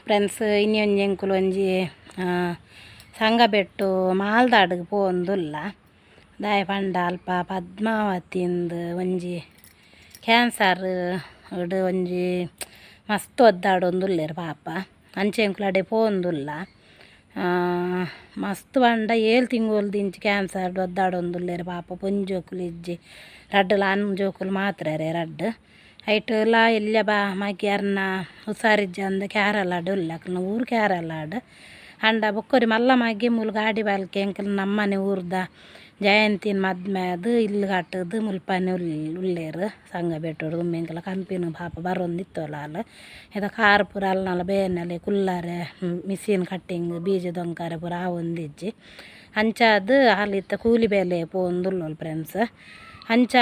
Friends ಇನಿ ಒಂಜಿ ಎಂಕುಲು ಒಂಜಿ ಸಂಗಬೆಟ್ಟು ಮಾಲ್ದಾಡಿಗೆ ಪೋವೊಂದುಲ್ಲ. ದಾಯೆ ಪಂಡ ಅಲ್ಪ ಪದ್ಮಾವತಿಂದ್ ಒಂಜಿ ಕ್ಯಾನ್ಸರ್ ಡ್ ಒಂಜಿ ಮಸ್ತ್ ಒದ್ದಾಡೊಂದುಲ್ಲೆರ್ ಪಾಪ. ಅಂಚೆ ಎಂಕುಲು ಅಡೆ ಪೋವೊಂದುಲ್ಲ. ಮಸ್ತ್ ಪಂಡ 7 ತಿಂಗೊಲ್ದಿಂಚಿ ಕ್ಯಾನ್ಸರ್ ಒದ್ದಾಡೊಂದುಲ್ಲೆರ್ ಪಾಪ. ಪೊಂಜೋಕುಲು ಇಜ್ಜಿ, ರಡ್ಡ್ ಆನ್ ಜೋಕುಲು ಮಾತ್ರ ರಡ್ಡ್. ಐಟುಲ ಎಲ್ಯ ಬಾ ಮಗೆ ಅರ್ನ ಹುಷಾರಿಜ್ಜಂದೆ ಕೇರಳಡ್ ಉಲ್ಲೆ, ಅಕಲ್ನ ಊರು ಕೇರಳಡ್. ಆಂಡ ಬೊಕ್ಕೊರಿ ಮಲ್ಲ ಮಗೆ ಮೂಲು ಗಾಡಿ ಬಾಲ್ಕೆ ಎಂಕಲ್ನ ನಮ್ಮನೆ ಊರ್ದ ಜಯಂತಿನ ಮದ್ಮೆ ಆದ್ ಇಲ್ಲ್ ಕಟ್ಟುದು ಮುಲ್ಪನೆ ಉಲ್ಲೆರ್ ಸಂಗಬೆಟ್ಟುಡು. ದುಂಬು ಎಂಕಲ ಕಂಪೆನಿ ಪಾಪ ಬರೊಂದಿತ್ತೊಲು ಆಲ್. ಇತ್ತೆ ಕಾರ್ ಪೂರ ಅಲ್ನಲ್ಲ ಬೇನೆಲೆ ಕುಲ್ಲರೆ ಮಿಷಿನ್ ಕಟ್ಟಿಂಗ್ ಬೀಜ ದೊಂಕರೆ ಪೂರ ಆವೊಂದಿಜ್ಜಿ. ಅಂಚಾದ್ ಆಲ್ ಇತ್ತೆ ಕೂಲಿ ಬೇಲೆ ಪೋವೊಂದುಲ್ಲೋಲು ಫ್ರೆಂಡ್ಸ್. ಅಂಚ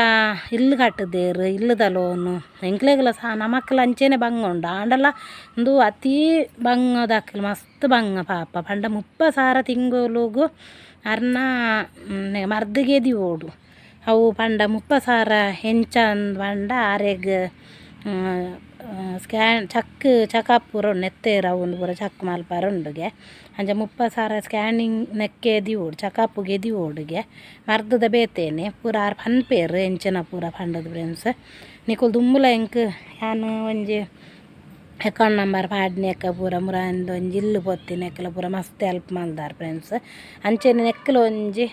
ಇಲ್ಲ್ ಕಟ್ಟುದೆರ್, ಇಲ್ಲುದ ಲೋನು ಎಂಕ್ಲೆಗ್ಲ ಸಹ ನಮಕ್ಲ ಅಂಚೆನೆ ಬಂಗ ಉಂಡು. ಆಂಡಲ ಉಂದು ಅತೀ ಬಂಗದಕ್ಲು ಮಸ್ತ್ ಬಂಗ ಪಾಪ. ಪಂಡ 30,000 ತಿಂಗೊಲುಗು ಅರ್ನ ಮರ್ದಿಗೆ ದಿವೋಡು. ಅವು ಪಂಡ 30,000 ಎಂಚ ಪಂಡ ಆರೆಗ್ ಸ್ಕ್ಯಾನ್ ಚಕ್ ಚಕಪ್ ಪೂರ ಉಂಡು, ನೆತ್ತೇರು ಅವು ಪೂರ ಚಕ್ ಮಲ್ಪರೆ ಉಂಡುಗೆ. ಅಂಚ 30,000 ಸ್ಕ್ಯಾನಿಂಗ್ ನೆಕ್ಕೆ ದಿವೋಡು, ಚಕಪ್ಪುಗೆ ದಿವೋಡುಗೆ. ಮರ್ದದ ಬೇತೇನೆ ಪೂರ ಆರ್ ಪನ್ಪೇರು ಎಂಚಿನ ಪೂರ ಪಂಡದು ಫ್ರೆಂಡ್ಸ್. ನಿಕುಲು ದುಂಬುಲ ಎಂಕ್ ಯಾನ್ ಒಂಜಿ ಅಕೌಂಟ್ ನಂಬರ್ ಪಾಡ್ನೆಕ್ಕ ಪೂರ ಮುರಾಂದ್ ಒಂಜಿ ಇಲ್ಲು ಪೊತ್ತಿನೆಕ್ಕಲ ಪೂರ ಮಸ್ತ್ ಹೆಲ್ಪ್ ಮಲ್ದಾರ್ ಫ್ರೆಂಡ್ಸ್. ಅಂಚೆನೆ ನೆಕ್ಕಲ ಒಂಜಿ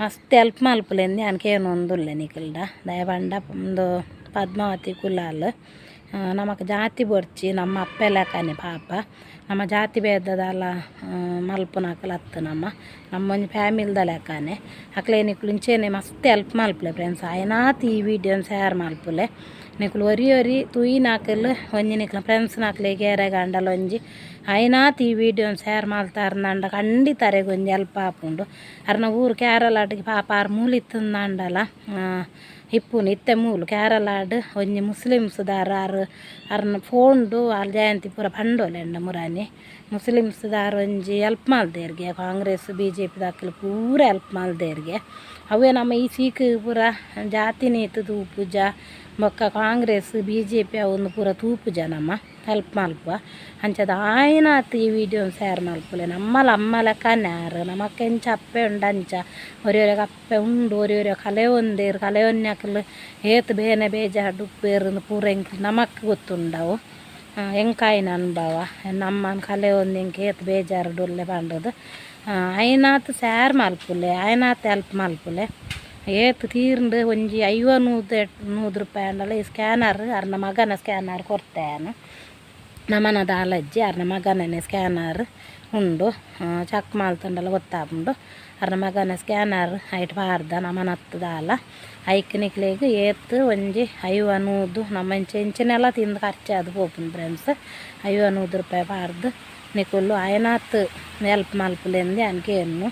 ಮಸ್ತ್ ಹೆಲ್ಪ್ ಮಲ್ಪುಲೆಂದು ಯಾನ್ ಕೇನೊಂದುಲ್ಲೆ ನಿಕಲ್ಡ. ದಾಯೆ ಪಂಡ ಉಂದು ಪದ್ಮಾವತಿ ಕುಲಾಲ್ ನಮಕ್ ಜಾತಿ ಬೊರ್ಚಿ, ನಮ್ಮ ಅಪ್ಪೆ ಲೆಕ್ಕನೆ ಪಾಪ. ನಮ್ಮ ಜಾತಿ ಭೇದದಾಲ ಮಲ್ಪುನಕುಲು ಅತ್ತು ನಮ್ಮ, ನಮ್ಮ ಒಂಜಿ ಫ್ಯಾಮಿಲಿದ ಲೆಕ್ಕನೆ. ಅಕ್ಲೆ ನಿಕುಲು ಇಂಚೆನೆ ಮಸ್ತ್ ಹೆಲ್ಪ್ ಮಲ್ಪುಲೆ ಫ್ರೆಂಡ್ಸ್. ಆಯ್ನಾತ್ ಈ ವಿಡಿಯೋನ್ ಶೇರ್ ಮಲ್ಪುಲೆ. ನಿಕುಲು ಒರಿ ಒರಿ ತೂಯಿನಕುಲು ಒಂಜಿ ನಿಕ್ಲ ಫ್ರೆಂಡ್ಸ್ನಕ್ಲೆಗ್ ಏರೆಗಾಂಡಲ ಒಂಜಿ ಆಯ್ನಾತ್ ಈ ವಿಡಿಯೋನ್ ಶೇರ್ ಮಲ್ತಾರ್ಂಡ ಖಂಡಿತ ಅರೆಗ್ ಒಂಜಿ ಹೆಲ್ಪ್ ಆಪುಂಡು. ಅರ್ನ ಊರು ಕೇರಳಡ್ ಪಾಪ ಆರ್ ಮೂಲು ಇತ್ತುಂದಾಂಡಲ ಇಪ್ಪುನು ಇತ್ತೆ ಮೂಲು ಕೇರಳಡ್ ಒಂಜಿ ಮುಸ್ಲಿಮ್ಸ್ ದಾರ್ ಆರ್ ಅರ್ನ ಫೋನ್ಡು ಆಲ್ ಜಯಂತಿ ಪೂರ ಪಂಡೋಲೆಂಡ ಮುರಾನಿ. ಮುಸ್ಲಿಮ್ಸ್ ದಾರ್ ಒಂಜಿ ಹೆಲ್ಪ್ ಮಲ್ದೇರ್ಗೆ, ಕಾಂಗ್ರೆಸ್ ಬಿಜೆಪಿ ದಕುಲು ಪೂರ ಹೆಲ್ಪ್ ಮಲ್ದೇರ್ಗೆ. ಅವೇ ನಮ್ಮ ಈ ಸೀಕ್ ಪೂರ ಜಾತಿ ನೀತು ತೂಪುಜ, ಬೊಕ್ಕ ಕಾಂಗ್ರೆಸ್ ಬಿಜೆಪಿ ಅವೊಂದು ಪೂರ ತೂಪುಜ ನಮ್ಮ ಹೆಲ್ಪ್ ಮಲ್ಪುವ. ಅಂಚದ ಆಯ್ನಾತ್ ಈ ವಿಡಿಯೋನ್ ಶೇರ್ ಮಲ್ಪುಲೆ. ನಮ್ಮಲ ಅಮ್ಮ ಲೆಕ್ಕನೆ ಆರ್, ನಮಕ್ ಎಂಚ ಅಪ್ಪೆ ಉಂಡು ಅಂಚ ಒರಿ ಒರಿಯಗ್ ಅಪ್ಪೆ ಉಂಡು, ಒರಿ ಒರಿಯಗ್ ಕಲೆಯೊಂದೇರು, ಕಲೆಯೊನ್ಯಕುಲು ಏತ್ ಬೇನೆ ಬೇಜಾರ್ಡ್ ಉಪ್ಪೇರು ಪೂರ ಎಂಕ್ ನಮಕ್ ಗೊತ್ತುಂಡವು. ಎಂಕಾಯಿನ ಅನುಭವ, ನಮ್ಮನ್ ಕಲೆಯೊಂದು ಎಂಕ್ ಏತ್ ಬೇಜಾರ್ಡ್ ಉಲ್ಲೆ ಪಂಡುದು. ಆಯ್ನಾತ್ ಶೇರ್ ಮಲ್ಪುಲೆ, ಆಯ್ನಾತ್ ಹೆಲ್ಪ್ ಮಲ್ಪುಲೆ. ಏತ್ ತೀರ್ಂಡ್ ಒಂಜಿ 50 100 ರೂಪಾಯಿ ಆಂಡಲ ಈ ಸ್ಕ್ಯಾನರ್ ಅರ್ನ ಮಗನ ಸ್ಕ್ಯಾನರ್ ಕೊರ್ತೆ ಯಾನ್. ನಮನ ದಾಲಜ್ಜಿ ಅರ್ನ ಮಗನನೆ ಸ್ಕ್ಯಾನರ್ ಉಂಡು, ಚೆಕ್ ಮಲ್ತುಂಡಲ ಗೊತ್ತಾಪುಂಡು. ಅರ್ನ ಮಗನ ಸ್ಕ್ಯಾನರ್ ಐಟ್ ಪಾಡ್ದ ನಮನತ್ ದಾಲ. ಐಕ್ ನಿಕ್ಲೆಗ್ ಏತ್ ಒಂಜಿ 50 100 ನಮ್ಮ ಇಂಚ ಇಂಚಿನೆಲ್ಲ ತಿಂದು ಖರ್ಚಾದ್ ಪೋಪುಂಡು ಫ್ರೆಂಡ್ಸ್. 50 100 ರೂಪಾಯಿ ಪಾಡ್ದು ನಿಕುಲು ಆಯ್ನಾತ್ ಹೆಲ್ಪ್ ಮಲ್ಪುಲೆಂದು ಯಾನ್ ಕೇನ್ನು.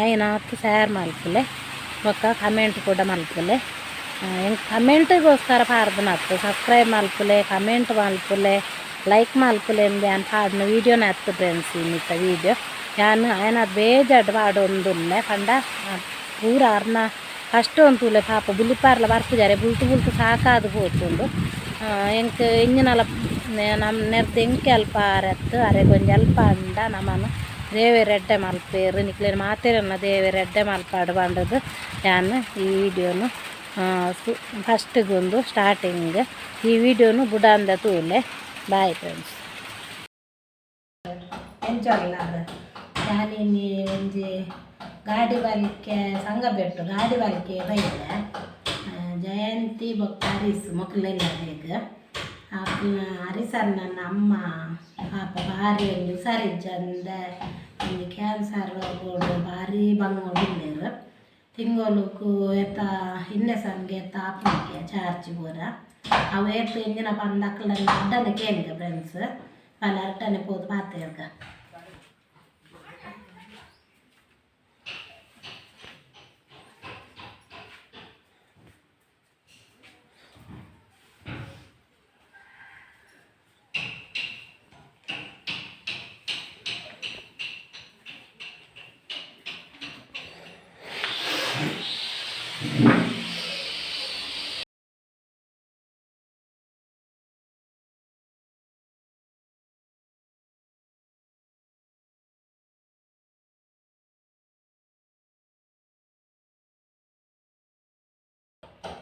ಆಯ್ನಾತ್ ಶೇರ್ ಮಲ್ಪುಲೆ, ಬೊಕ್ಕ ಕಮೆಂಟ್ ಕೂಡ ಮಲ್ಪುಲೆ. ಎಂಕ್ ಕಮೆಂಟ್ಗೋಸ್ಕರ ಪಾಡ್ದನತ್ತು, ಸಬ್ಸ್ಕ್ರೈಬ್ ಮಲ್ಪುಲೆ, ಕಮೆಂಟ್ ಮಲ್ಪುಲೆ, ಲೈಕ್ ಮಲ್ಪುಲೆ ಯಾನ್ ಪಾಡ್ನ ವೀಡಿಯೋನ ಅತ್ತು ಫ್ರೆಂಡ್ಸ್. ಇನ್ನಿತ್ತ ವೀಡಿಯೋ ಯಾನ್ ಆಯ್ನಾತ್ ಬೇಜಾರ್ಡ್ ಪಾಡೊಂದುಲ್ಲೆ. ಪಂಡ ಪೂರ ಅರ್ನ ಕಷ್ಟ ಉಂತುಲೆ ಪಾಪ, ಬುಲಿಪಾರ್ಲ ಬರ್ಪುಜಾರೆ, ಬುಲ್ತು ಬುಲ್ತು ಸಾಕಾದ್ ಪೋತುಂಡು. ಎಂಕ್ ಇಂಜಿನಲ ನಮ್ಮ ನೆರ್ದ್ ಎಂಕ್ ಹೆಲ್ಪ್ ಆರತ್ತು, ಅರೆಗ್ ಒಂಜಿ ಹೆಲ್ಪ್ ಆಂಡ ನಮನ್ ದೇವೆರ್ ಎಡ್ಡೆ ಮಲ್ಪೇರು. ನಿಕ್ಲೆನ ಮಾತೆರೆನ್ನ ದೇವೆರ್ ಎಡ್ಡೆ ಮಲ್ಪಾಡ್ ಪಂಡುದು ಯಾನ್ ಈ ವಿಡಿಯೋನು ಫಸ್ಟಿಗೊಂದು ಸ್ಟಾರ್ಟಿಂಗ್ ಈ ವಿಡಿಯೋನು ಬುಡಂದ ತೂಲೆ. Bye friends. ಎಂಚೊಲ್ಲಾರ್ ಯಾನಿನಿ ಒಂಜಿ ಗಾಡಿ ಬಾಲಿಕೆ ಸಂಗಬೆಟ್ಟು ಗಾಡಿ ಬಾಲಿಕೆ ಬೈದೆ. ಜಯಂತಿ ಬೊಕ್ಕ ಹರೀಸ್ ಮೊಕಲೆಲ್ಲದೆಗ್ ಅಕ್ಲ್ನ ಹರೀಸಣ್ಣನ ಅಮ್ಮ ಪಾಪ ಭಾರಿ ಒಂಜಿ ಹುಷಾರಿಜ್ಜಂದೆ ಒಂಜಿ ಕ್ಯಾನ್ಸರ್ ರೋಗೋಡು ಭಾರಿ ಬಂಗೋಡು ಉಲ್ಲೆರ್. ತಿಂಗೊಲುಗು ಏತ ಇನ್ನೆಸನ್ಗೆ ಏತ ಆಪುಂಡು ಚಾರ್ಜ್ ಪೂರ. ಅವು ಏತ್ ಎಂಚಿನ ಪಂದ್ ಅಕ್ಲ್ನ ಅಡ್ಡನೆ ಕೇನ್ಗ ಫ್ರೆಂಡ್ಸ್, ಬಲ ಅಡ್ಡನೆ ಪೋದು ಪಾತೆರ್ಗ.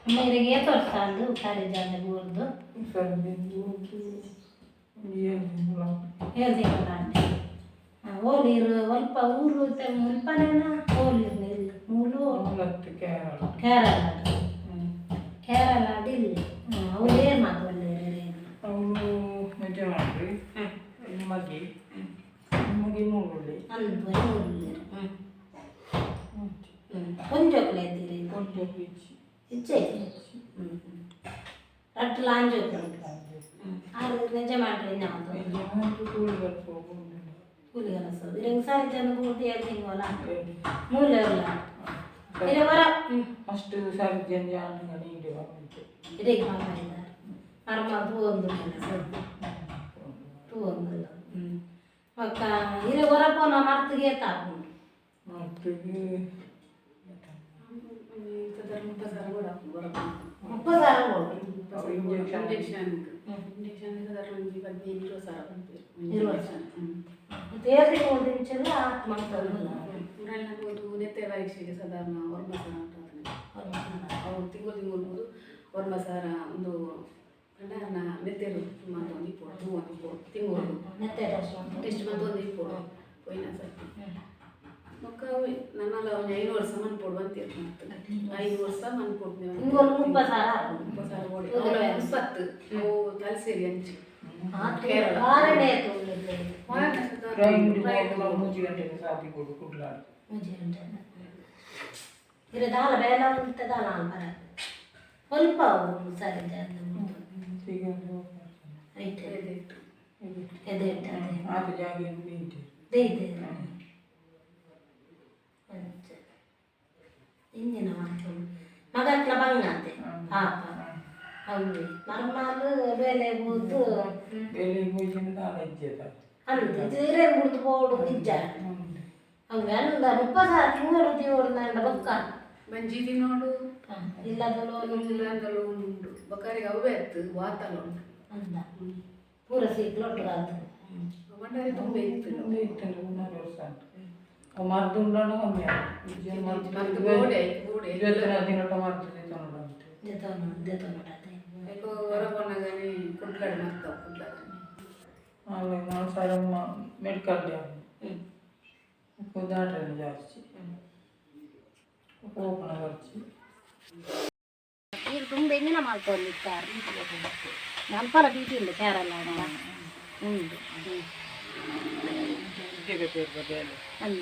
ಅಮ್ಮ ಇರೆಗ್ ಏತ್ ವರ್ಷ ಆಂಡ್ ಹುಷಾರಿಜ್ಜಂದೆ ಬೂರ್ದು? ಹುಷಾರಿದ್ದೆ. ಏಳು ತಿಂಗಳು. ಏಳು ತಿಂಗಳು ಆಂಡ್. ಓಲು ಇರು? ಒಲ್ಪ ಊರು ಇತ್ತೆ ಮುಲ್ಪನೇನ? ಓಲು ಇರ್ನ ಇಲ್ಲ್ ಮೂಲು? ಮೂಲತ್ತು ಕೇರಳ. ಕೇರಳ. ಕೇರಳ ಇಲ್ಲ. ಅವ್ರು ಏನು ಮಾತೊಲ್ಲೇರು ಇರೆಗ್? ಅವರು ಯಜಮಾನ್ರಿ, ಮಗೆ, ಮಗೆ ಮೂರುಳ್ಳಿ. ಅಂದ್ ಮೂರುಲ್ಲೇರು. ಹ್ಞೂ ಹ್ಞೂ ಒಂಜೋಕ್ಲೆ ಐತಿರಿ? ಒಂದು ಬೀಚ್. ಇಚ್ಚೆ. ಹ್ಞೂ, ರಡ್ಡ್ ಆಂಜೋಕ್ಲು. ಹ್ಞೂ, ಆರು ನಿಜ ಮಾಡ್ರಿ ಮಾತು. ಯಜಮಾನ್ರು ಕೂಲಿ ಕೆಲಸ ಹೋಗುದು. ಕೂಲಿ ಕೆಲಸ. ಇರೆ ಹುಷಾರಿಜ್ಜಂದೆ ಪೂರ್ತಿ 7 ತಿಂಗಳ ಮೂಲೆ ಉಲ್ಲ ಇರೆ ವರ. ಹ್ಞೂ. ಅಷ್ಟು ಹುಷಾರಿದ್ದೆ ಆನಂಗ ನೀಡಿ ಬಂತೆ. ಇರೆಗ್ ಪಾಪ ಇದ್ದಾರೆ ಮರ್ಮ ತೂವೊಂದುಲ್ಲೆನ ಸದ್ಯ? ತೂವೊಂದುಲ್ಲ. ಹ್ಞೂ, ಬೊಕ್ಕ ಇರೆ ಒರ ಪೋನ ಮರ್ತ್ಗ್ ಏತ್ ಆಪುಂಡು? ಮತ್ತಿಗೆ 30,000 ಬೋಡು. ಇಂಜೆಕ್ಷನ್. ಇಂಜೆಕ್ಷನ್, ಇಂಜೆಕ್ಷನ್ ಸಾಧಾರಣ ಒಂಜಿ 15 20 ಸಾವಿರ ಪನ್ಪೆರ್. 20. ಮತ್ತೆ 7 ತಿಂಗಳು ದಿಂಚೆಲ್ಲ ಆತ್ ಮಂತೊಂದುಲ್ಲ. ಮೂರನೇ ಹೋದು ನೆತ್ತೆರ್ ಪರೀಕ್ಷೆಗೆ ಸಾಧಾರಣ 9,000 ಉಂಟು. ಅವು ತಿಂಗಳು ತಿಂಗಳು ಹೋದು 9,000 ಒಂದು ಪಂಡ ನೆತ್ತೆರ್ ಮಂತೊಂದು ಇಪ್ಪೊಡು, ತೂವೊಂದು ಇಪ್ಪೊಡು ತಿಂಗಳು. ನೆತ್ತೆ ಟೆಸ್ಟ್ ಮಂತೊಂದು. ಟೆಸ್ಟ್ ಮಂತೊಂದು ಇಪ್ಪೊಡು ಪೋಯಿನ ಸರ್ತಿ. ಬೊಕ್ಕ ನನಲ ಒಂಜಿ 5 ವರ್ಷ ಮನ್ಪೊಡು ಬಂತೇರು, ಮತ್ತು 5 ವರ್ಷ ಮನ್ಪೊಡು. ತಿಂಗಳು 30,000 ಆಪುಂಡು. 30,000 ಬೋಡೆ. ಹೌದು. 30 ಅವು ತಲಸೇರಿ ಅಂಚೆ. ಕೇರಳ ವಾರನೇ ತೂಂಡು. ಟ್ರೈನ್ 3 ಗಂಟೆಗೆ ಸಾದಿ ಕೊಡು ಕುಡ್ಲಾಡು. 3 ಗಂಟೆ. ಇರೆ ದಾಲ ಬೇಲ ಉಂತೆ ದಾಲ ಅನ್ಪರ ಸ್ವಲ್ಪ ಅವು ಸರಿ ಜಾಸ್ತಿ. ಈಗ ಐಟ್ ಎದೆ ಇಟ್ಟು ಅದೇ. ಆತ ಜಾಗ ಇದೆ. ಇದೆ ಅಂಚ ಇಂಜಿನ ಮಾಡ್ಕೊಂಡು ಮಗಕ್ಲ ಬಂಗಾತೆ ಪಾಪ ಅವು ಮರ್ಮಾಲು ಬೇಲೆ ಬೋದು. ಬೇಲೆ ಪೋಯಿನ ದಾಲ ಇಜ್ಜೆದ. ಅಂದ್ ಇರೇನು ಬುಡ್ದು ಪೋಡು ಇಜ್ಜ ಅವು ಅಂದ 30,000 ತಿಂಗಳು ತೀವೊಡು ಬೊಕ್ಕ. ಬಂಜಿ ತಿನ್ನೋಡು. ಇಲ್ಲದ ಲೋನ್. ಇಲ್ಲಂದ ಲೋನ್ ಉಂಟು ಬೊಕಾರಿಗೆ, ಅವೇ ಅತ್ತು ವಾತಲ ಉಂಟು. ಅಂದ ಪೂರ ಸೀಕ್ಲು ಒಟ್ಟುಗಾತು. ಭಂಡಾರಿ ತುಂಬ ಇತ್ತು. ಒಂದು ಇತ್ತು 3.5 ವರ್ಷ ಆಯ್ತು. ಅವು ಮದ್ದು ಉಂಡಾಂಡ ಕಮ್ಮಿ ಆಯ್ತು ಮದ್ದು. ಮದ್ದು ಬೋಡೆ ಬೋಡೆ. 20ನೇ ದಿನಟ ಮದ್ದು ತಗೊಂಡು. ದೆತೊನು ದೆತೊನುಡಾತೆ. ಯಾಕೋ ಹೊರ ಪೋನಾಗನೆ ಕುಡ್ಲಾಡ್ ಮರ್ತಾವ್ ಕುಡ್ಲಾಗನೆ. ಆಮೇಲೆ 4,000 ಮೆಡಿಕಲ್ ಡ್ಯಾಮ್ ದಾಟನೆ ಜಾಸ್ತಿ ಓಪನ ಖರ್ಚು. ನೀರು ತುಂಬ ಎಂಜಿನ ಮಲ್ತೊಂದಿತ್ತಾರೆ ಅಲ್ಪಲ ಬೀಟಿ ಉಂಡು ಕೇರಳ ಉಂಡು. ಉದ್ಯೋಗ ಪೇರ್ದ ಬೇಲೆ. ಅಂದ.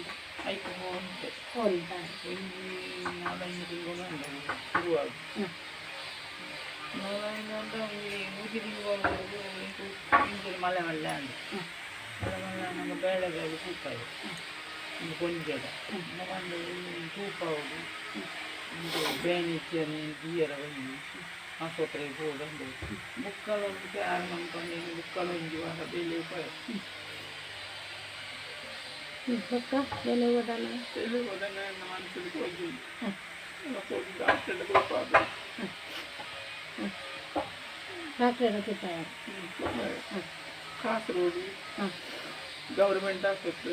ಐಕ್ ಉಂಟು. ಹೋಲ್ತಾರೆ. ಒಂಜಿ ನಾಲೈದು ತಿಂಗಳು ಉಂಟು ಶುರುವಾಗಿ. ನಾಲೈದು ಅಂದ್ರೆ ಒಂಜಿ 3 ತಿಂಗಳು ಇಂಚಿನ ಮಳೆ ಮಲ್ಲೆ ಅಂದು ಮಳೆ ಮಲ್ಲೆ ನಮ್ಮ ಬೇಳೆ ಬೇಳೆ ತೂಪಾಯಿ ಒಂದು ಕೊಂಜದ ಒಂದು ತೂಪಾವುದು ಒಂದು ಬೇನಿಚ್ಚನೆ ದೀಯರ ಒಂಜಿ ಆಸ್ಪತ್ರೆಗೆ ಹೋದಂದು ಬುಕ್ಕಳ ಒಂದು ತಯಾರು ಮಾಡ್ಕೊಂಡು ಬುಕ್ಕಳ ಒಂಜಿ ವಾರ ಬೆಲೆ ಪೋಯ್. ಬೊಕ್ಕ ಬೆಲೆ ಹೋದನ? ಬೆಲೆ ಹೋದನ ಮನಸ್ಸಿಗೆ ಹೋಗಿ ಡಾಕ್ಟರ್ ತೂಪಾದ. ಡಾಕ್ಟರ್ ತೂಪಾಯ? ಕಾಸರಗೋಡು ಗೌರ್ಮೆಂಟ್ ಆಸ್ಪತ್ರೆ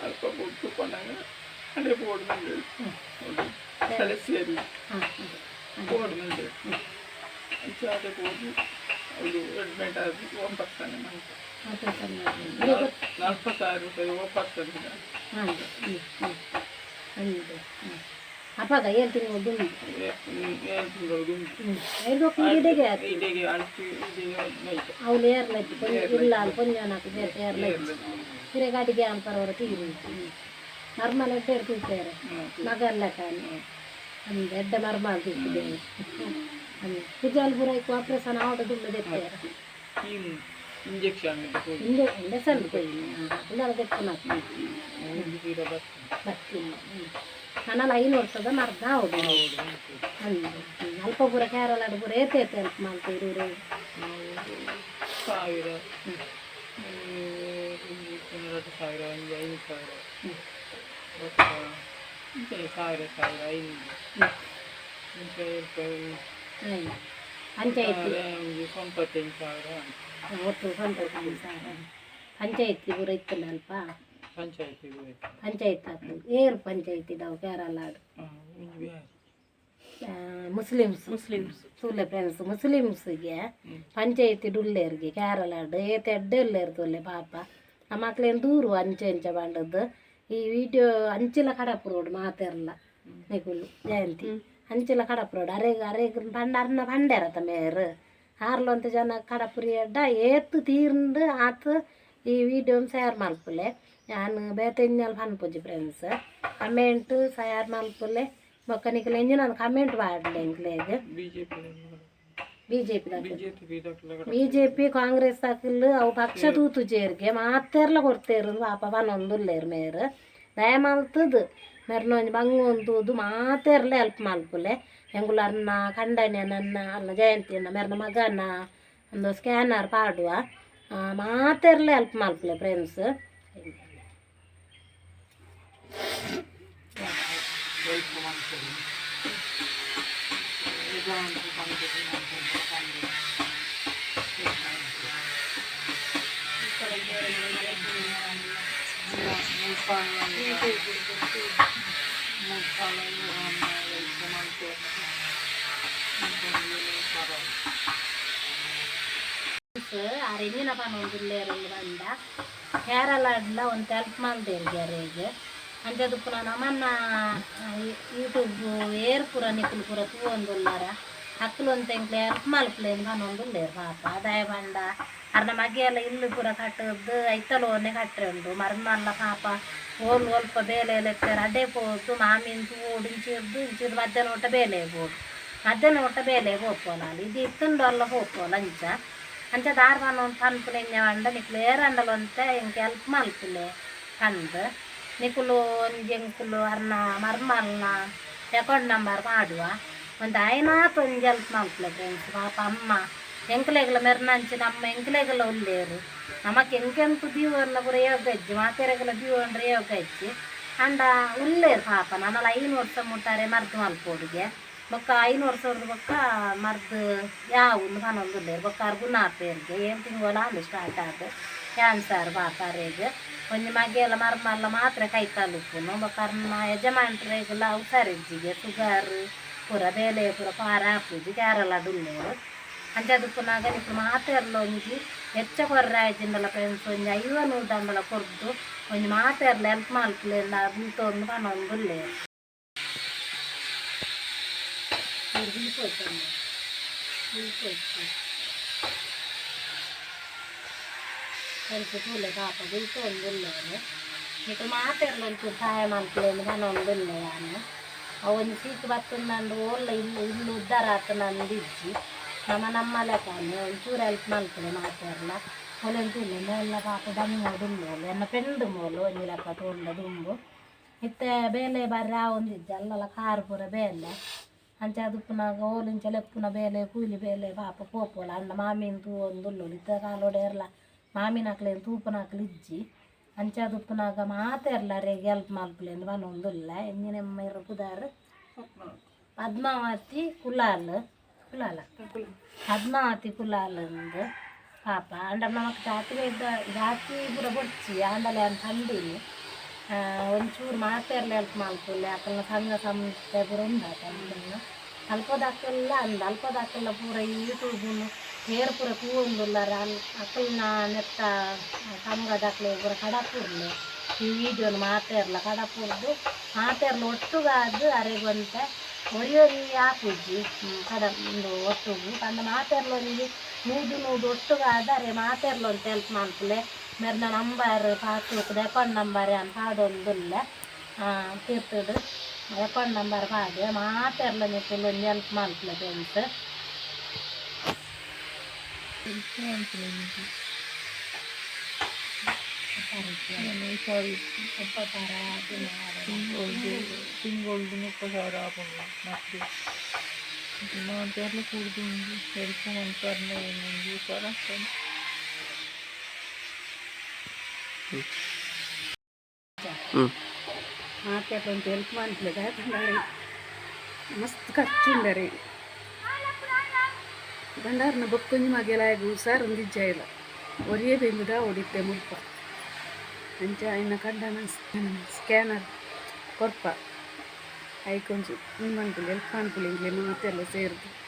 ಅಲ್ಪ ತೂಪನಾಗ ಅಲ್ಲೇ ಬೋರ್ಡ್ ಮಂಡಳಿ ತಲಸೇರಿ ಬೋರ್ಡ್ ಮಂಡಳಿ ಅಂಚೆ ಹೋಗಿ ಅವರು ಅಡ್ಮಿಟ್ ಆಗಿ 9 ಮಂತ್ 40,000 ರೂಪಾಯಿ 9 ಹಾಂ ಹ್ಞೂ ಹ್ಞೂ ಅಂದು ಅಪಗ 7 ತಿಂಗಳು ದುಂಡು. 7 ತಿಂಗಳು. ಹ್ಞೂ, ಐದು ಇಡೆಗೆ ಆತು. ಇಡೆಗೆ ಅಲ್ಟಿ ಇಡೆಗೆ ನೈಟ್. ಅವ್ಲು ಏರ್ಲಜ್ಜಿ ಕೊಂಜ ಇಲ್ಲ ಅಲ್ಲಿ ಕೊಂಜನಕು ಬೇತೆ ಏರ್ಲಜ್ಜಿ ಹಿರೆ ಗಾಡಿಗೆ ಅನ್ಪರವರ ತೀರು ಮರ್ಮಲ ಎಡ್ಡೆ ತೂಪೇರೆ ಮಗಲ್ಲ ಕಾನಿ ಅಂದ್ ಎಡ್ಡೆ ಮರ್ಮಾಲ್ ತೂಪುದೇವೆ ಅಂದ್ ಕುಜಾಲ್ ಪೂರ ಆಪರೇಷನ್ ಆವಡ ದುಂಡು ದೆಪ್ಪೇರೆ. ಇಂಜೆಕ್ಷನ್. ಇಂಜೆ ಇಂಜೆಕ್ಷನ್ ಕೊಯ್ಯಿನಿ ಉಂದಲ ದೆಪ್ಪುನ. ಒಂದು ತೀರ ಬರ್ತದೆ. ಬತ್ತಿಲ್ಲ. ನನಲ 5 ವರ್ಷದ ಮರ್ದ ಆವೊಡು ಅಂದ್ ಅಲ್ಪ ಪೂರ ಕೇರಳಡ್ ಪೂರ ಏತ್ ಏತ್ ಹೆಲ್ಪ್ ಮಲ್ತೇರ್ ಇರ್? ನಾವು 1,000, ಒಂಜಿ 2,000, ಒಂಜಿ 5,000 ಬೊಕ್ಕ ಇಂಚನೆ ಸಾವಿರ ಸಾವಿರ ಐನೂರು ಇಂಚ ರೂಪಾಯಿ. ಪಂಚಾಯತಿ. ಒಂಜಿ 95,000. ಒಟ್ಟು 95,000. ಪಂಚಾಯತಿ ಪೂರ ಇತ್ತುಂಡ ಅಲ್ಪ? ಪಂಚಾಯತಿ. ಪಂಚಾಯತ್ ಆತು ಏರ್ ಪಂಚಾಯತಿ ಅವು ಕೇರಳಡ್? ಒಂಜಿ ಬ್ಯಾರಿ. ಮುಸ್ಲಿಮ್ಸ್. ಮುಸ್ಲಿಮ್ಸ್. ತೂಲೆ ಫ್ರೆಂಡ್ಸ್, ಮುಸ್ಲಿಮ್ಸ್ಗೆ ಪಂಚಾಯತಿ ಡುಲ್ಲೇರ್ಗೆ ಕೇರಳಡ್ ಏತ್ ಎಡ್ಡೆ ಉಲ್ಲೇರ್ ತೂಲೆ ಪಾಪ. ನಮಕ್ಲೇನ್ ದೂರು ಅಂಚೆ ಇಂಚ ಪಂಡದ್ದು. ಈ ವಿಡಿಯೋ ಅಂಚಿಲ ಕಡಪುರೋಡು ಮಾತೆರ್ಲ ನಿಕುಲು ಜಯಂತಿ ಅಂಚಿಲ ಕಡಪುರೋಡು. ಅರೆಗ್ ಅರೆಗ್ ಪಂಡ ಅರ್ನ ಪಂಡೆರತ ಮೇರ್ ಆರ್ಲೊಂತ ಜನ ಕಡಪುರಿ ಎಡ್ಡ ಏತ್ ತೀರ್ಂದ್ ಆತ್ ಈ ವಿಡಿಯೋನ್ ಶೇರ್ ಮಲ್ಪುಲೆ. ಯಾನ್ ಬೇತೆ ಇಂಜಲ್ ಪನ್ಪುಜಿ ಫ್ರೆಂಡ್ಸ್. ಕಮೆಂಟ್ ಶೇರ್ ಮಲ್ಪುಲೆ. ಬೊಕ್ಕ ನಿಕುಲು ಎಂಜಿನ ಕಮೆಂಟ್ ಪಾಡ್ಲೆ ಎಂಕ್ಲೆಗ್. BJP. BJP. BJP. BJP, Congress ಅಕುಲು ಅವು ಪಕ್ಷ ತೂತುಜೇರ್ಗೆ, ಮಾತೆರ್ಲ ಕೊರ್ತೇರು ಪಾಪ ಪನೊಂದುಲ್ಲೇರ್ ಮೇರ್. ದಯಮಲ್ತುದು ಮೆರ್ನ ಒಂಜಿ ಬಂಗೊಂದು ತೂದು ಮಾತೆರ್ಲ ಹೆಲ್ಪ್ ಮಲ್ಪುಲೆ. ಎಂಕುಲು ಅರ್ನ ಕಂಡನೆ ನನ್ನ ಅಲ್ಲ ಜಯಂತಿಯನ್ನ ಮೆರ್ನ ಮಗನ ಒಂದು ಸ್ಕ್ಯಾನರ್ ಪಾಡುವ. ಮಾತೆರ್ಲ ಹೆಲ್ಪ್ ಮಲ್ಪುಲೆ ಫ್ರೆಂಡ್ಸ್. ಹೆಲ್ಪ್ ಮಾಡ್ತಾರೆ. ಯಜಮಾನ್ರು ಪಂಡಿತು ಪಂಡಿತು. ಮುಲ್ಪ ಹೆಲ್ಪ್ ಮಾಡ್ತಾರೆ. ಆರ್ ಎಂಜಿನ ಪನೊಂದುಲ್ಲೇರ್ ಪಂಡ ಕೇರಳಡ್ಲ ಒಂತೆ ಹೆಲ್ಪ್ ಮಲ್ದೇರ್ಗೆ ಅರೆಗ್. ಅಂಚದ ಪುನ ನಮನ್ನ ಯೂಟ್ಯೂಬ್ ಏರ್ ಪೂರ ನಿಕುಲು ಪೂರ ತೂವೊಂದುಲ್ಲಾರ, ಅಕ್ಲು ಒಂತೆ ಎಂಕ್ಲೆ ಹೆಲ್ಪ್ ಮಲ್ಪುಲೆ ಪನೊಂದುಲ್ಲೇರ್ ಪಾಪ. ದಾಯೆ ಪಂಡ ಅರ್ನ ಮಗೆಲ್ಲ ಇಲ್ಲು ಪೂರ ಕಟ್ಟುದು ಐತಲೋನೆ ಕಟ್ಟರೆ ಉಂಡು. ಮರ್ಮಲ್ಲ ಪಾಪ ಓಲ್ ಒಲ್ಪ ಬೇಲೆ ಎತ್ತೆರ್ ಅಡೆ ಪೋದು ಮಾಮಿನ್ ತೂವೊಡು. ಇಂಚಿರ್ದು ಇಂಚಿರ್ದು ಮಧ್ಯಾಹ್ನ ಒಟ್ಟ ಬೇಲೆ ಪೋಡು, ಮಧ್ಯಾಹ್ನ ಒಟ್ಟ ಬೇಲೆ ಪೋಪೋಲ ಇದು ಇತ್ತುಂಡು ಅಲ್ಲ ಪೋಪೋಲ. ಅಂಚ ಅಂಚ ದಾರ್ ಪನೊಂದು ಪನ್ಪುನೆ ಎಂಜ ಪಂಡ ನಿಕುಲು ಏರಂಡಲ ಒಂತೆ ಎಂಕ್ ಹೆಲ್ಪ್ ಮಲ್ಪುಲೆ ಪಂದ್. ನಿಕುಲು ಒಂಜಿ ಎಂಕುಲು ಅರ್ನ ಮರ್ಮಲ್ನ ಅಕೌಂಟ್ ನಂಬರ್ ಮಾಡುವ. ಒಂತೆ ಆಯ್ನಾತ್ ಒಂಜಿ ಹೆಲ್ಪ್ ಮಲ್ಪುಲೆ ಫ್ರೆಂಡ್ಸ್. ಪಾಪ ಅಮ್ಮ ಎಂಕ್ಲೆಗ್ಲ ಮೆರ್ನಂಚಿ ನಮ್ಮ ಎಂಕ್ಲೆಗ್ಲ ಉಲ್ಲೇರು. ನಮಕ್ ಎಂಕೆಂತು ದೀವನ್ನ ಪೂರ ಯೋಗ ಇಜ್ಜಿ, ಮಾತೆರೆಗ್ಲ ದೀವೊಂಡ್ರೆ ಯೋಗ ಇಜ್ಜಿ. ಅಂಡ ಉಲ್ಲೇರು ಪಾಪ. ನನಲ 5 ವರ್ಷ ಮುಟ್ಟಾರೆ ಮರ್ದ್ ಮಲ್ಪೊಡುಗೆ. ಬೊಕ್ಕ 5 ವರ್ಷದ ಬೊಕ್ಕ ಮರ್ದ್ ಯಾವು ಪನೊಂದುಲ್ಲೇರು. ಬೊಕ್ಕ ಆರ್ ಗುಣ ಆಪೇರ್ಗೆ. 7 ತಿಂಗಳು ಆಂಡ್ ಸ್ಟಾರ್ಟ್ ಆದ್ ಕ್ಯಾನ್ಸರ್. ಪಾಪ ಅರೆಗ್ ಒಂಜಿ ಮಗೆಲ ಮರ್ಮಲ್ಲ ಮಾತ್ರ ಕೈತಲ್ ಉಪ್ಪುನು. ಬೊಕ್ಕ ಅರ್ನ ಯಜಮಾನ್ರೆಗ್ಲ ಹುಷಾರಿಜ್ಜಿಗೆ, ಶುಗರ್ ಪೂರ. ಬೇಲೆ ಪೂರ ಪಾರ ಆಪುಜಿ, ಕೇರಳಡ್ ಉಲ್ಲೇರು. ಅಂಚಾದ್ ಉಪ್ಪುನಗ ನಿಕುಲು ಮಾತೆರ್ಲ ಒಂಜಿ ಎಚ್ಚ ಕೊರ್ರೆ ಆಯ್ಜಿಂಡಲ ಫ್ರೆಂಡ್ಸ್, ಒಂಜಿ 50 100 ಅಂಡಲ ಕೊರ್ದು ಒಂಜಿ ಮಾತೆರ್ಲ ಹೆಲ್ಪ್ ಮಲ್ಪುಲೆ ಉಂತೊಂದು ಪನೊಂದುಲ್ಲೇರು. ಬುಲ್ಪೊಚ್ಚಮ್ಮ, ಬುಲ್ಪೊಚ್ಚಿ ಫ್ರೆಂಡ್ಸ್. ತೂಲೆ ಪಾಪ ಬುಲ್ತೊಂದುಲ್ಲೇರು. ನಿಕುಲು ಮಾತೆರ್ಲ ಒಂಚೂರು ಸಹಾಯ ಮಲ್ಪುಲೆ ಪನೊಂದುಲ್ಲೆ ಯಾನ್. ಅವು ಒಂಜಿ ಸೀಕ್ ಬತ್ತುಂದಂಡ ಓಲ್ಲ ಇಲ್ಲು ಇಲ್ಲು ಉದ್ಧಾರ ಆತುಂದು ಇಜ್ಜಿ. ನಮ ನಮ್ಮ ಲೆಕ್ಕನೆ ಒಂಚೂರು ಹೆಲ್ಪ್ ಮಲ್ಪುಲೆ ಮಾತೆರ್ಲ. ಓಲೆನ್ ತೂಲೆ, ಎಲ್ಲ ಪಾಪ ಬಂಗೋಡುಲ್ಲೋಲು. ಎನ್ನ ಫ್ರೆಂಡ್ ಮೋಲು ಒಂಜಿ ಲೆಕ್ಕ ತೂಂಡ ದುಂಬು. ಇತ್ತೆ ಬೇಲೆ ಬರ್ರೆ ಆವೊಂದಿಜ್ಜಿ, ಅಲ್ಲಲ್ಲ ಕಾರ್ ಪೂರ ಬೇಲೆ. ಅಂಚಾದ್ ಉಪ್ಪುನಗ ಓಲು ಇಂಚ ಲೆಪ್ಪುನ ಬೇಲೆ, ಕೂಲಿ ಬೇಲೆ ಪಾಪ ಪೋಪೋಲ. ಅಂಡ ಮಾಮಿನ್ ತೂವೊಂದುಲ್ಲೋಲು. ಇತ್ತೆ ಕಾಲೋಡು ಏರ್ಲ ಮಾಮಿನಕ್ಲೆನ್ ತೂಪುನಕ್ಲು ಇಜ್ಜಿ. ಅಂಚಾದ್ ಉಪ್ಪುನಗ ಮಾತೆರ್ಲ ಅರೆಗ್ ಹೆಲ್ಪ್ ಮಲ್ಪುಲೆ ಪನೊಂದುಲ್ಲೆ. ಎಂಜಿನ ಇರ್ ಪುದರ್? ಪದ್ಮಾವತಿ ಕುಲಾಲ್. ಕುಲಾಲ, ಪದ್ಮಾವತಿ ಕುಲಾಲ್ ಅಂದ್ ಪಾಪ. ಅಂಡ ನಮಕ್ ಜಾತಿ ಭೇದ ಜಾತಿ ಪೂರ ಬೊಡ್ಚಿ. ಆಂಡಲ ಯಾನ್ ಪಂಡಿನಿ, ಒಂಚೂರು ಮಾತೆರ್ಲ ಹೆಲ್ಪ್ ಮಲ್ಪುಲೆ. ಅಕಲ್ನ ಸಂಘ ಸಂಸ್ಥೆ ಪೂರ ಉಂಡಾತ ಅಲ್ಪನ ಅಲ್ಪದಕಲ್ಲ ಅಂದ್ ಅಲ್ಪದಕಲ್ಲ ಪೂರ ಈ ಯೂಟ್ಯೂಬುನು ಏರ್ ಪೂರ ತೂವೊಂದುಲ್ಲಾರ ಅಲ್ ಅಕಲ್ನ ನೆತ್ತ ಸಂಘದಕ್ಲೆ ಪೂರ ಕಡಪುರ್ಲೆ. ಈ ವಿಡಿಯೋನು ಮಾತೆರ್ಲ ಕಡಪುರ್ದು ಮಾತೆರ್ಲ ಒಟ್ಟುಗಾದ್ ಅರೆಗ್ ಒಂತೆ ಒರಿ ಒರಿ ಆಪುಜಿ ಕಡ ಉಂದು ಒಟ್ಟುಗು ಪಂಡ ಮಾತೆರ್ಲ ಒಂಜಿ 100 100 ಒಟ್ಟುಗಾದ್ ಅರೆ ಮಾತೆರ್ಲ ಒಂತೆ ಹೆಲ್ಪ್ ಮಲ್ಪುಲೆ. ಮೆರ್ನ ನಂಬರ್ ಪಾಸ್ಬುಕ್ದ ಅಕೌಂಟ್ ನಂಬರ್ ಯಾನ್ ಪಾಡೊಂದುಲ್ಲೆ. ತೀರ್ತುಡು ಅಕೌಂಟ್ ನಂಬರ್ ಪಾಡ್ಯ. ಮಾತೆರ್ಲ ನಿಕುಲು ಒಂಜಿ ಹೆಲ್ಪ್ ಮಲ್ಪುಲೆ ಫ್ರೆಂಡ್ಸ್. ಹೆಲ್ಪ್ ಮಲ್ಪುಲೆ. ಹುಷಾರು. 30,000. ತಿಂಗೊಳ್ದು ತಿಂಗೊಳ್ದು 30,000 ಆಪುಂಡು ಮದ್ದು. ಮಾತೆರ್ಲ ಕೂಡ್ದು ಒಂಜಿ ಹೆಲ್ಪ್ ಮಲ್ಪರ್ನ ಒಂಜಿ ಹುಷಾರ್ ಆಗ್ತದೆ. ಮಾತೆರ್ಲ ಒಂತೆ ಹೆಲ್ಪ್ ಮಲ್ಪುಲೆ. ದಾಯೆ ಪಂಡ ಮಸ್ತ್ ಖರ್ಚು ಉಂಡರೆ. ಬಂಡಾರನ ಬೊಕ್ಕೊಂಜಿ ಮಗೆಲಾಯಗ್ ಹುಷಾರ್ ಒಂದಿಜ್ಜಾಯಿಲ್ಲ. ಒರಿಯೇ ಬೆಂದುದ ಒಡಿತ್ತೆ ಮುಲ್ಪ. ಅಂಚ ಇನ್ನ ಕಂಡನ ಸ್ಕ್ಯಾನರ್ ಕೊರ್ಪ. ಐಕೊಂಜಿ ಉಂದು ಮನ್ಪುಲೆ ಹೆಲ್ಪ್ ಮನ್ಪುಲೆ ಎಂಕ್ಲೆನ್ ಮಾತೆರ್ಲ ಸೇರ್ದ್.